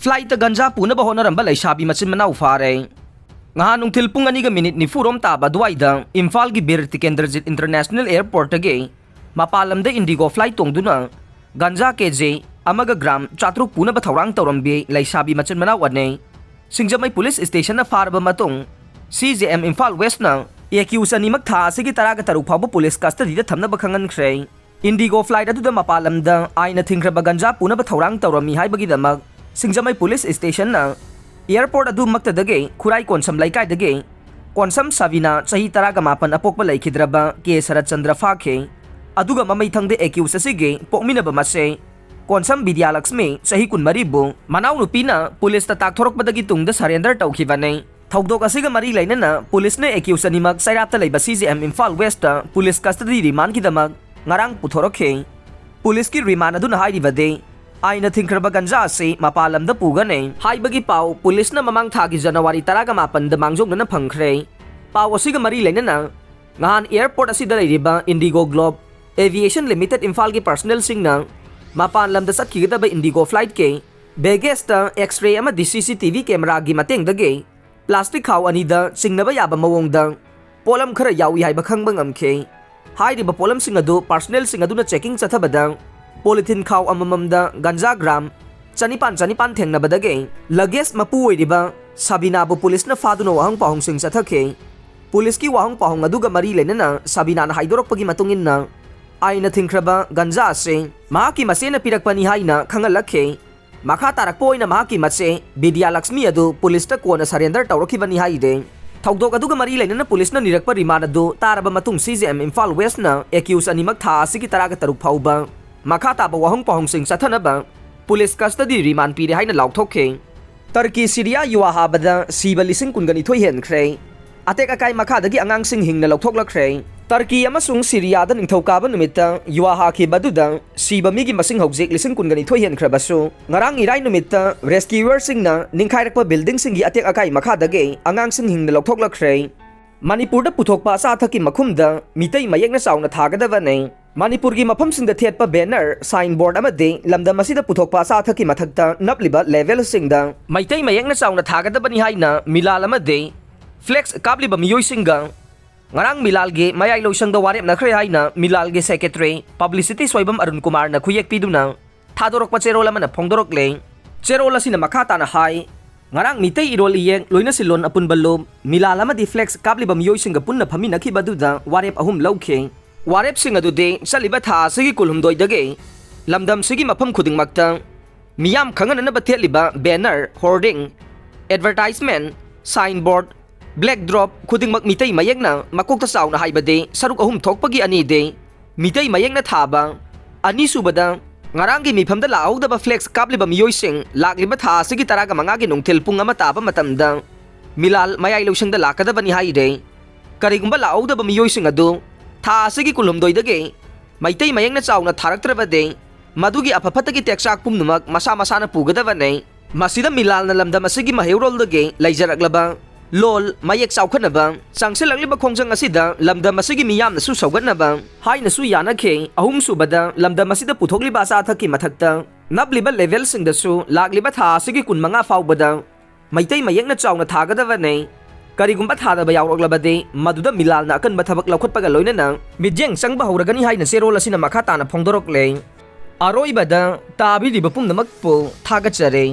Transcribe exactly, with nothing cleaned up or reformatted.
Flightꯇ ꯒꯟꯖꯥ ꯄꯨꯅꯕ ꯍꯣꯠꯅꯔꯝꯕ ꯂꯩꯁꯥꯕꯤ ꯃꯆꯤꯟ ꯃꯅꯥꯎ ꯐꯥꯔꯦ꯫ ꯉꯍꯥꯟ ꯅꯨꯡꯊꯤꯜ ꯄꯨꯡ ꯑꯅꯤꯒ ꯃꯤꯅꯤꯠ ꯅꯤꯐꯨ ꯔꯣꯝ ꯇꯥꯕ ꯑꯗꯨꯋꯥꯏꯗ ꯏꯝꯐꯥꯜꯒꯤ ꯕꯤꯔ ꯇꯤꯀꯦꯟꯗ꯭ꯔꯖꯤꯠ International Airportꯇꯒꯤ ꯃꯄꯥꯟ ꯂꯝꯗ Indigo flight ꯇꯣꯡꯗꯨꯅ ꯒꯟꯖꯥ ꯀꯦꯖꯤ ꯑꯃꯒ ꯒ꯭ꯔꯥꯝ ꯆꯥꯇ꯭ꯔꯨꯛ ꯄꯨꯅꯕ ꯊꯧꯔꯥꯡ ꯇꯧꯔꯝꯕꯤ ꯂꯩꯁꯥꯕꯤ ꯃꯆꯤꯟ ꯃꯅꯥꯎ ꯑꯅꯤ ꯁꯤꯡꯖꯃꯩ ꯄꯨꯂꯤꯁ ꯁ꯭ꯇꯦꯁꯟꯅ ꯐꯥꯔꯕ ꯃꯇꯨꯡ, CJM ꯏꯝꯐꯥꯜ Westꯅ accused ꯑꯅꯤꯃꯛ ꯊꯥ ꯑꯁꯤꯒꯤ ꯇꯔꯥꯒ ꯇꯔꯨꯛ ꯐꯥꯎꯕ ꯄꯨꯂꯤꯁ custodyꯗ ꯊꯝꯅꯕ ꯈꯪꯍꯟꯈ꯭ꯔꯦ꯫ Indigo flight ꯑꯗꯨꯗ ꯃꯄꯥꯟ ꯂꯝꯗ ꯑꯥꯏꯟꯅ ꯊꯤꯡꯈ꯭ꯔꯕ ꯒꯟꯖꯥ ꯄꯨꯅꯕ ꯊꯧꯔꯥꯡ ꯇꯧꯔꯝꯃꯤ ꯍꯥꯏꯕꯒꯤꯗꯃꯛ ꯁꯤꯡꯖꯃꯩ ꯄꯨꯂꯤꯁ ꯁ꯭ꯇꯦꯁꯟꯅ airport ꯑꯗꯨꯃꯛꯇꯗꯒꯤ ꯈꯨꯔꯥꯏ ꯀꯣꯟꯁꯝ ꯂꯩꯀꯥꯏꯗꯒꯤ ꯀꯣꯟꯁꯝ ꯁꯕꯤꯅꯥ ꯆꯍꯤ ꯇꯔꯥꯒ ꯃꯥꯄꯟ ꯑꯄꯣꯛꯄ ꯂꯩꯈꯤꯗ꯭ꯔꯕ ꯀꯦ ꯁꯔꯠꯆꯟꯗ꯭ꯔ ꯐꯥꯈꯤ꯫ ꯑꯗꯨꯒ ꯃꯃꯩꯊꯪꯗ accused ꯑꯁꯤꯒꯤ ꯄꯣꯛꯃꯤꯟꯅꯕ ꯃꯆꯦ ꯀꯣꯟꯁꯝ ꯕꯤꯗ꯭ꯌꯥꯂꯛꯁꯃꯤ ꯆꯍꯤ ꯀꯨꯟꯃꯔꯤꯕꯨ ꯃꯅꯥꯎꯅꯨꯄꯤꯅ ꯄꯨꯂꯤꯁꯇ ꯇꯥꯛꯊꯣꯔꯛꯄꯗꯒꯤ ꯇꯨꯡꯗ surrender ꯇꯧꯈꯤꯕꯅꯤ꯫ ꯊꯧꯗꯣꯛ ꯑꯁꯤꯒ ꯃꯔꯤ ꯂꯩꯅꯅ ꯄꯨꯂꯤꯁꯅ accused ꯑꯅꯤꯃꯛ ꯆꯩꯔꯥꯞꯇ ꯂꯩꯕ CJM ꯏꯝꯐꯥꯜ Westꯇ ꯄꯨꯂꯤꯁ custody remandꯒꯤꯗꯃꯛ ꯉꯔꯥꯡ ꯄꯨꯊꯣꯔꯛꯈꯤ꯫ ꯄꯨꯂꯤꯁꯀꯤ remand ꯑꯗꯨꯅ ꯍꯥꯏꯔꯤꯕꯗꯤ, ꯑꯥꯏꯟꯅ ꯊꯤꯡꯈ꯭ꯔꯕ ꯒꯟꯖꯥ ꯑꯁꯤ ꯃꯄꯥꯟ ꯂꯝꯗ ꯄꯨꯒꯅꯤ ꯍꯥꯏꯕꯒꯤ ꯄꯥꯎ ꯄꯨꯂꯤꯁꯅ ꯃꯃꯥꯡ ꯊꯥꯒꯤ ꯖꯅꯋꯥꯔꯤ ꯇꯔꯥꯒ ꯃꯥꯄꯟꯗ ꯃꯥꯡꯖꯧꯅꯅ ꯐꯪꯈ꯭ꯔꯦ꯫ ꯄꯥꯎ ꯑꯁꯤꯒ ꯃꯔꯤ ꯂꯩꯅꯅ ꯉꯍꯥꯟ airport ꯑꯁꯤꯗ ꯂꯩꯔꯤꯕ Indigo Globe Aviation Limited ꯏꯝꯐꯥꯜꯒꯤ personnelꯁꯤꯡꯅ ꯃꯄꯥꯟ ꯂꯝꯗ ꯆꯠꯈꯤꯒꯗꯕ Indigo flightꯀꯤ baggageꯇ X-ray ꯑꯃꯗꯤ CCTV cameraꯒꯤ ꯃꯇꯦꯡꯗꯒꯤ plastic ꯈꯥꯎ ꯑꯅꯤꯗ ꯆꯤꯡꯅꯕ ꯌꯥꯕ ꯃꯑꯣꯡꯗ ꯄꯣꯠꯂꯝ ꯈꯔ ꯌꯥꯎꯏ ꯍꯥꯏꯕ ꯈꯪꯕ ꯉꯝꯈꯤ꯫ ꯍꯥꯏꯔꯤꯕ ꯄꯣꯠꯂꯝꯁꯤꯡ ꯑꯗꯨ personnelꯁꯤꯡ ꯑꯗꯨꯅ checking ꯆꯠꯊꯕꯗ polythene ꯈꯥꯎ ꯑꯃꯃꯝꯗ ꯒꯟꯖꯥ gram ꯆꯅꯤꯄꯥꯟ ꯆꯅꯤꯄꯥꯟ ꯊꯦꯡꯅꯕꯗꯒꯤ luggage ꯃꯄꯨ ꯑꯣꯏꯔꯤꯕ ꯁꯕꯤꯅꯥꯕꯨ ꯄꯨꯂꯤꯁꯅ ꯐꯥꯗꯨꯅ ꯋꯥꯍꯪ ꯄꯥꯎꯍꯪꯁꯤꯡ ꯆꯠꯊꯈꯤ꯫ ꯄꯨꯂꯤꯁꯀꯤ ꯋꯥꯍꯪ ꯄꯥꯎꯍꯪ ꯑꯗꯨꯒ ꯃꯔꯤ ꯂꯩꯅꯅ ꯁꯕꯤꯅꯥꯅ ꯍꯥꯏꯗꯣꯔꯛꯄꯒꯤ ꯃꯇꯨꯡ ꯏꯟꯅ, ꯑꯥꯏꯟꯅ ꯊꯤꯡꯈ꯭ꯔꯕ ꯒꯟꯖꯥ ꯑꯁꯤ ꯃꯍꯥꯛꯀꯤ ꯃꯆꯦꯅ ꯄꯤꯔꯛꯄꯅꯤ ꯍꯥꯏꯅ ꯈꯪꯍꯜꯂꯛꯈꯤ꯫ ꯃꯈꯥ ꯇꯥꯔꯛꯄ ꯑꯣꯏꯅ ꯃꯍꯥꯛꯀꯤ ꯃꯆꯦ ꯕꯤꯗ꯭ꯌꯥꯂꯛꯁꯃꯤ ꯑꯗꯨ ꯄꯨꯂꯤꯁꯇ ꯀꯣꯟꯅ surrender ꯇꯧꯔꯛꯈꯤꯕꯅꯤ ꯍꯥꯏꯔꯤ꯫ ꯊꯧꯗꯣꯛ ꯑꯗꯨꯒ ꯃꯔꯤ ꯂꯩꯅꯅ ꯄꯨꯂꯤꯁꯅ ꯅꯤꯔꯛꯄ remand ꯑꯗꯨ ꯇꯥꯔꯕ ꯃꯇꯨꯡ CJM ꯏꯝꯐꯥꯜ Westꯅ accused ꯑꯅꯤꯃꯛ ꯊꯥ ꯑꯁꯤꯒꯤ ꯇꯔꯥꯒ ꯇꯔꯨꯛ ꯐꯥꯎꯕ ꯃꯈꯥ ꯇꯥꯕ ꯋꯥꯍꯪ ꯄꯥꯎꯍꯪꯁꯤꯡ ꯆꯠꯊꯅꯕ police custody remand ꯄꯤꯔꯦ ꯍꯥꯏꯅ ꯂꯥꯎꯊꯣꯛꯈꯤ꯫ ꯇꯔꯀꯤ ꯁꯤꯔꯤꯌꯥ ꯌꯨꯋꯥꯍꯥꯕꯗ ꯁꯤꯕ ꯂꯤꯁꯤꯡ ꯀꯨꯟꯒ ꯅꯤꯊꯣꯏ ꯍꯦꯟꯈ꯭ꯔꯦ꯫ ꯑꯇꯦꯛ ꯑꯀꯥꯏ ꯃꯈꯥꯗꯒꯤ ꯑꯉꯥꯡꯁꯤꯡ ꯍꯤꯡꯅ ꯂꯧꯊꯣꯛꯂꯛꯈ꯭ꯔꯦ꯫ ꯇꯔꯀꯤ ꯑꯃꯁꯨꯡ ꯁꯤꯔꯤꯌꯥꯗ ꯅꯤꯡꯊꯧꯀꯥꯕ ꯅꯨꯃꯤꯠꯇ ꯌꯨꯋꯥ ꯍꯥꯈꯤꯕ ꯑꯗꯨꯗ ꯁꯤꯕ ꯃꯤꯒꯤ ꯃꯁꯤꯡ ꯍꯧꯖꯤꯛ ꯂꯤꯁꯤꯡ ꯀꯨꯟꯒ ꯅꯤꯊꯣꯏ ꯍꯦꯟꯈ꯭ꯔꯕꯁꯨ, ꯉꯔꯥꯡ ꯏꯔꯥꯏ ꯅꯨꯃꯤꯠꯇ rescuerꯁꯤꯡꯅ ꯅꯤꯡꯈꯥꯏꯔꯛꯄ buildingꯁꯤꯡꯒꯤ ꯑꯇꯦꯛ ꯑꯀꯥꯏ ꯃꯈꯥꯗꯒꯤ ꯑꯉꯥꯡꯁꯤꯡ ꯍꯤꯡꯅ ꯂꯧꯊꯣꯛꯂꯛꯈ꯭ꯔꯦ꯫ ꯃꯅꯤꯄꯨꯔꯗ ꯄꯨꯊꯣꯛꯄ ꯑꯆꯥ ꯑꯊꯛꯀꯤ ꯃꯈꯨꯝꯗ ꯃꯤꯇꯩ ꯃꯌꯦꯛꯅ ꯆꯥꯎꯅ ꯊꯥꯒꯗꯕꯅꯤ꯫ ꯃꯅꯤꯄꯨꯔꯒꯤ ꯃꯐꯝꯁꯤꯡꯗ ꯊꯦꯠꯄ ꯕꯦꯅꯔ, ꯁꯥꯏꯟ ꯕꯣꯔꯗ ꯑꯃꯗꯤ ꯂꯝꯗꯝ ꯑꯁꯤꯗ ꯄꯨꯊꯣꯛꯄ ꯑꯆꯥ ꯑꯊꯛꯀꯤ ꯃꯊꯛꯇ ꯅꯞꯂꯤꯕ ꯂꯦꯕꯦꯜꯁꯤꯡꯗ ꯃꯩꯇꯩ ꯃꯌꯦꯛꯅ ꯆꯥꯎꯅ ꯊꯥꯒꯗꯕꯅꯤ ꯍꯥꯏꯅ ꯃꯤꯂꯥꯜ ꯑꯃꯗꯤ ꯐ꯭ꯂꯦꯛꯁ ꯀꯥꯞꯂꯤꯕ ꯃꯤꯑꯣꯏꯁꯤꯡꯒ ꯉꯔꯥꯡ ꯃꯤꯂꯥꯜꯒꯤ ꯃꯌꯥꯏ ꯂꯣꯏꯁꯪꯗ ꯋꯥꯔꯦꯞꯅꯈ꯭ꯔꯦ ꯍꯥꯏꯅ ꯃꯤꯂꯥꯜꯒꯤ ꯁꯦꯀ꯭ꯔꯦꯇꯔꯤ ꯄꯕ꯭ꯂꯤꯁꯤꯇꯤ ꯁꯣꯏꯕꯝ ꯑꯔꯨꯟ ꯀꯨꯃꯥꯔꯅ ꯈꯨꯌꯦꯛ ꯄꯤꯗꯨꯅ ꯊꯥꯗꯣꯔꯛꯄ ꯆꯦꯔꯣꯜ ꯑꯃꯅ ꯐꯣꯡꯗꯣꯔꯛꯂꯦ꯫ ꯆꯦꯔꯣꯜ ꯑꯁꯤꯅ ꯃꯈꯥ ꯇꯥꯅ ꯍꯥꯏ, ꯉꯔꯥꯡ ꯃꯤꯇꯩ ꯏꯔꯣꯜ ꯏꯌꯦꯛ ꯂꯣꯏꯅ ꯁꯤꯜꯂꯣꯟ ꯑꯄꯨꯟꯕ ꯂꯨꯞ ꯃꯤꯂꯥꯜ ꯑꯃꯗꯤ ꯐ꯭ꯂꯦꯛꯁ ꯀꯥꯞꯂꯤꯕ ꯃꯤꯑꯣꯏꯁꯤꯡꯒ ꯄꯨꯟꯅ ꯐꯝꯃꯤꯟꯅꯈꯤꯕ ꯑꯗꯨꯗ ꯋꯥꯔꯦꯞ ꯑꯍꯨꯝ ꯂꯧꯈꯤ꯫ ꯋꯥꯔꯦꯞꯁꯤꯡ ꯑꯗꯨꯗꯤ ꯆꯠꯂꯤꯕ ꯊꯥ ꯑꯁꯤꯒꯤ ꯀꯨꯟꯍꯨꯝꯗꯣꯏꯗꯒꯤ ꯂꯝꯗꯝꯁꯤꯒꯤ ꯃꯐꯝ ꯈꯨꯗꯤꯡꯃꯛꯇ ꯃꯤꯌꯥꯝ ꯈꯪꯍꯟꯅꯅꯕ ꯊꯦꯠꯂꯤꯕ ꯕꯦꯅꯔ, ꯍꯣꯔꯗꯤꯡ, ꯑꯦꯗꯚꯔꯇꯥꯏꯖꯃꯦꯟ, ꯁꯥꯏꯟ ꯕꯣꯔꯗ, ꯕ꯭ꯂꯦꯛ ꯗ꯭ꯔꯣꯞ ꯈꯨꯗꯤꯡꯃꯛ ꯃꯤꯇꯩ ꯃꯌꯦꯛꯅ ꯃꯀꯣꯛꯇ ꯆꯥꯎꯅ ꯍꯥꯏꯕꯗꯤ ꯁꯔꯨꯛ ꯑꯍꯨꯝ ꯊꯣꯛꯄꯒꯤ ꯑꯅꯤꯗꯤ ꯃꯤꯇꯩ ꯃꯌꯦꯛꯅ ꯊꯥꯕ, ꯑꯅꯤꯁꯨꯕꯗ ꯉꯔꯥꯡꯒꯤ ꯃꯤꯐꯝꯗ ꯂꯥꯛꯍꯧꯗꯕ ꯐ꯭ꯂꯦꯛꯁ ꯀꯥꯞꯂꯤꯕ ꯃꯤꯑꯣꯏꯁꯤꯡ ꯂꯥꯛꯂꯤꯕ ꯊꯥ ꯑꯁꯤꯒꯤ ꯇꯔꯥꯒ ꯃꯉꯥꯒꯤ ꯅꯨꯡꯊꯤꯜ ꯄꯨꯡ ꯑꯃ ꯇꯥꯕ ꯃꯇꯝꯗ ꯃꯤꯂꯥꯜ ꯃꯌꯥꯏ ꯂꯣꯏꯁꯪꯗ ꯂꯥꯛꯀꯗꯕꯅꯤ ꯍꯥꯏꯔꯦ꯫ ꯀꯔꯤꯒꯨꯝꯕ ꯂꯥꯛꯍꯧꯗꯕ ꯃꯤꯑꯣꯏꯁꯤꯡ ꯑꯗꯨ ꯊꯥ ꯑꯁꯤꯒꯤ ꯀꯨꯟꯍꯨꯝꯗꯣꯏꯗꯒꯤ ꯃꯩꯇꯩ ꯃꯌꯦꯛꯅ ꯆꯥꯎꯅ ꯊꯥꯔꯛꯇ꯭ꯔꯕꯗꯤ ꯃꯗꯨꯒꯤ ꯑꯐ ꯐꯠꯇꯒꯤ ꯇꯦꯛꯆꯥꯛ ꯄꯨꯝꯅꯃꯛ ꯃꯁꯥ ꯃꯁꯥꯅ ꯄꯨꯒꯗꯕꯅꯤ꯫ ꯃꯁꯤꯗ ꯃꯤꯂꯥꯜꯅ ꯂꯝꯗꯝ ꯑꯁꯤꯒꯤ ꯃꯍꯩꯔꯣꯜꯗꯒꯤ ꯂꯩꯖꯔꯛꯂꯕ ꯂꯣꯜ ꯃꯌꯦꯛ ꯆꯥꯎꯈꯠꯅꯕ, ꯆꯪꯁꯤꯜꯂꯛꯂꯤꯕ ꯈꯣꯡꯖꯪ ꯑꯁꯤꯗ ꯂꯝꯗꯝ ꯑꯁꯤꯒꯤ ꯃꯤꯌꯥꯝꯅꯁꯨ ꯁꯧꯒꯠꯅꯕ ꯍꯥꯏꯅꯁꯨ ꯌꯥꯅꯈꯤ꯫ ꯑꯍꯨꯝꯁꯨꯕꯗ, ꯂꯝꯗꯝ ꯑꯁꯤꯗ ꯄꯨꯊꯣꯛꯂꯤꯕ ꯑꯆꯥ ꯑꯊꯛꯀꯤ ꯃꯊꯛꯇ ꯅꯞꯂꯤꯕ ꯂꯦꯕꯦꯜꯁꯤꯡꯗꯁꯨ ꯂꯥꯛꯂꯤꯕ ꯊꯥ ꯑꯁꯤꯒꯤ ꯀꯨꯟꯃꯉꯥ ꯐꯥꯎꯕꯗ ꯃꯩꯇꯩ ꯃꯌꯦꯛꯅ ꯆꯥꯎꯅ ꯊꯥꯒꯗꯕꯅꯤ꯫ ꯀꯔꯤꯒꯨꯝꯕ ꯊꯥꯗꯕ ꯌꯥꯎꯔꯛꯂꯕꯗꯤ ꯃꯗꯨꯗ ꯃꯤꯂꯥꯜꯅ ꯑꯀꯟꯕ ꯊꯕꯛ ꯂꯧꯈꯠꯄꯒ ꯂꯣꯏꯅꯅ ꯃꯤꯠꯌꯦꯡ ꯆꯪꯕ ꯍꯧꯔꯒꯅꯤ ꯍꯥꯏꯅ ꯆꯦꯔꯣꯜ ꯑꯁꯤꯅ ꯃꯈꯥ ꯇꯥꯅ ꯐꯣꯡꯗꯣꯔꯛꯂꯦ꯫ ꯑꯔꯣꯏꯕꯗ ꯇꯥꯕꯤꯔꯤꯕ ꯄꯨꯝꯅꯃꯛꯄꯨ ꯊꯥꯒꯠꯆꯔꯤ꯫